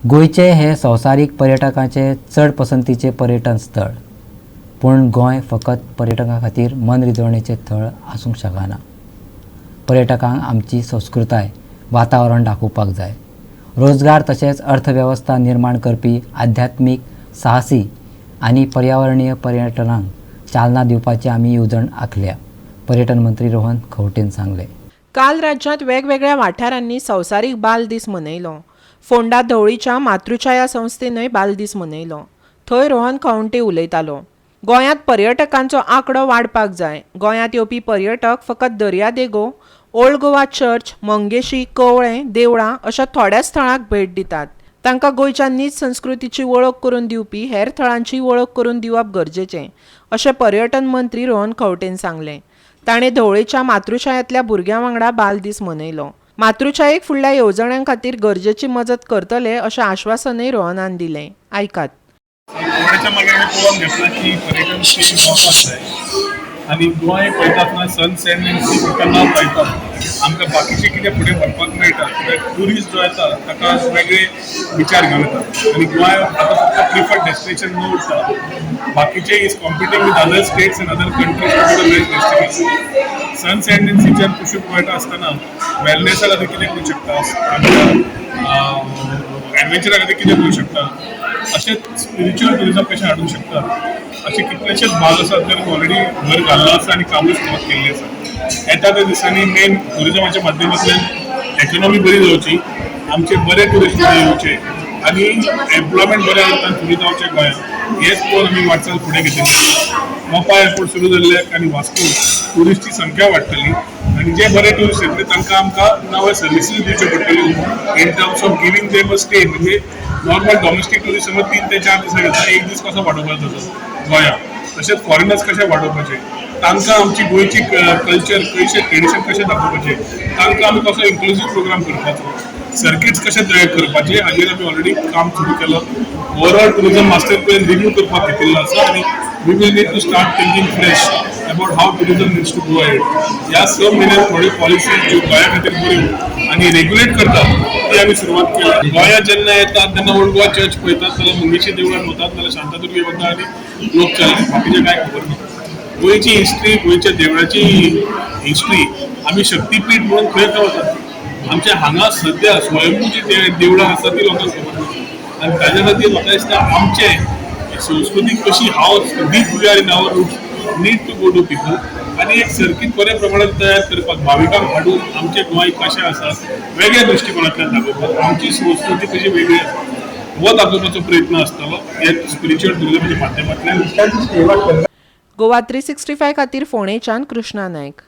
गोंयचें हें संवसारीक पर्यटकांचें चड पसंतीचें पर्यटन स्थळ. पूण गोंय फकत पर्यटकां खातीर मनरिजवणेचें थळ आसूंक शकना. पर्यटकांक आमची संस्कृताय, वातावरण दाखोवपाक जाय. रोजगार तशेंच अर्थवेवस्था निर्माण करपी आध्यात्मीक, साहसी आनी पर्यावरणीय पर्यटनाक चालना दिवपाची आमी येवजण आंखल्या, पर्यटन मंत्री रोहन खंवटेन सांगलें. काल राज्यांत वेगवेगळ्या वाठारांनी संवसारीक बाल दीस मनयलो. फोंडा धवळीच्या मातृछाया संस्थेनय बालदीस मनयलो. थंय रोहन खंवटे उलयतालो. गोंयांत पर्यटकांचो आंकडो वाडपाक जाय. गोंयांत येवपी पर्यटक फकत दर्यादेगो, ओल्ड गोवा चर्च, मंगेशी, कवळें देवळां अशा थोड्या थळांक भेट दितात. तांकां गोंयच्या नीज संस्कृतीची वळख करून दिवपी हेर थळांची वळख करून दिवप गरजेचें, अशें पर्यटन मंत्री रोहन खंवटेन सांगलें. ताणें धवळेच्या मातृछायांतल्या भुरग्यां वांगडा बालदीस मनयलो. मातृछायेक फुडल्या येवजण्यां खातीर गरजेची मजत करतले, अशें आश्वासनय रोहनान दिलें. आयकात. गोव्याच्या मागीर आमी पळोवन घेतला की पर्यटन स्टेट जावपाक जाय आनी गोंय पळयता आसतना सन, सँड आनी सी नांव पळयतात. आमकां बाकीचें कितें फुडें व्हरपाक मेळटा, कित्याक ट्युरिस्ट जो येता ताका वेगळे विचार घेवन येता आनी गोंय आतां फक्त प्रिफर्ड डेस्टिनेशन न उरता, बाकीचे is competing with other states and other countries to be the best destination. Sun, sand and सीच्यान कुशीक वयता आसतना वेलनेसा खातीर कितें करूं शकता, आमच्या एडवेंचरा खातीर कितें करूं शकता, अशें स्पिरिच्युअल ट्युरिजम कशें हाडूंक शकता, अशे कितलेशेच भाग आसात जे ऑलरेडी भर घाल्लो आसा आनी कामूय सुरवात केल्ली आसा. येता त्या दिसांनी मेन ट्युरिजमाच्या माध्यमांतल्यान इकॉनॉमी बरी जावची, आमचे बरे ट्युरिस्ट येवचे आनी एम्प्लॉयमेंट बऱ्या अर्थान सुरू जावचें गोंयांत, हेच पळोवन आमी वाटचाल फुडें घेतिल्ली. मोपा एअरपोर्ट सुरू जाल्ल्याक आनी वास्को ट्युरिस्टची संख्या वाडटली आनी जे बरे ट्युरिस्ट येतले तांकां आमकां नवे सर्विसीस दिवच्यो पडटल्यो in terms of giving them a stay. म्हणजे नॉर्मल डॉमेस्टीक ट्युरिस्ट समज 3 ते 4 दिसां घेता, एक दीस कसो वाडोवपाचो गोंया, तशेंच फॉरेनर्स कशे वाडोवपाचे, तांकां आमची गोंयची कल्चर कशें, ट्रेडिशन कशें दाखोवपाचें, तांकां आमी कसो इन्क्लुजीव प्रोग्राम करपाचो, सर्किट्स कशे तयार करपाचे, हाजेर आमी ऑलरेडी काम सुरू केलां. Overall tourism master plan review करपाक घेतिल्लो आसा आनी we will need to start thinking fresh about how tourism needs to go ahead. ह्या 6 म्हयन्यात थोड्यो पॉलिसीज ज्यो गोंया खातीर बऱ्यो आनी रेग्युलेट करतात ती आमी सुरवात केल्या. गोंयांत जेन्ना येतात तेन्ना ओल्ड गोवा चर्च पळयतात, जाल्यार मंगेशी देवळान वतात, जाल्यार शांतादुर्गे वता आनी लोक चलले, बाकीचें कांय खबर ना. गोंयची हिस्ट्री, गोंयच्या देवळाची हिस्ट्री, आमी शक्तीपीठ म्हणून खंय खंय वतात. आमच्या हांगा सद्या स्वयंभू जी देवळां आसा ती लोकांक खबर ना आनी ताज्या खातीर म्हाका दिसता आमचे संस्कृती कशी, how deep we are in our roots, need to go to people आनी एक सर्कीट बऱ्या प्रमाणात तयार करपाक, भाविकांक हाडून आमचें गोंय कशें आसा वेगळ्या दृश्टिकोनांतल्यान दाखोवपाक, आमची संस्कृती कशी वेगळी आसा हो दाखोवपाचो प्रयत्न आसतलो हे स्पिरिच्युअल टुरिजमाच्या माध्यमांतल्यान. गोवा 365 खातीर फोंडेच्यान कृष्णा नायक.